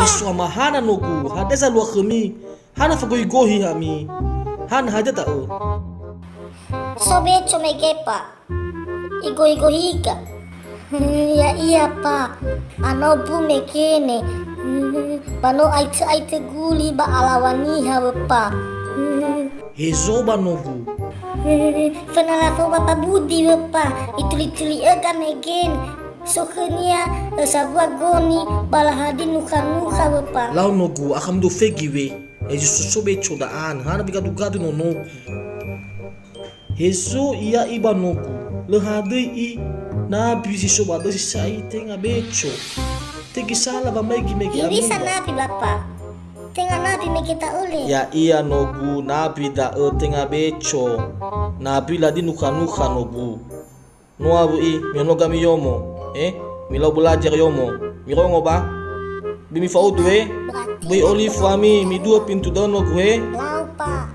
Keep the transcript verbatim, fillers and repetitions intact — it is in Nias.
He so ama, hana nogu, hadia zalua khömi? Hana fagohigohi ami? Hana hadia da'ö? So beco mege pa. Igohigohiga. Ya'ia pa. Anobu megene. Ba no aitö-aitö guli ba alaŵa niha wöpa. Hezo ba nogu. Föna lafo ba pabudi wöpa. Itulituli öga megene. So khönia, ö, sambua goni, ba lahadi nukha-nukha wöpa. Lau nogu, akha mudofegi we. Hezo so beco da'a, hana bigadugadu nonogu. Hezo ia i ba nogu, lö hadöi i nabi si so ba dösi sa'i tenga beco. Tegi sala wamaigi mege ami. Hewisa ba nabi, Bapa? Tenga nabi mege da'ö le. Ya'ia nogu, nabi da'ö tenga beco. Nabi ladi nukha-nukha nogu. No awö i, mihonoga mi yomo, eh? Milau belajar yomo. Mirongo ba? Bi mifa'udu, eh? Böi olifu ami, miduo pintu da'ö nogu, eh? Lau, Pa.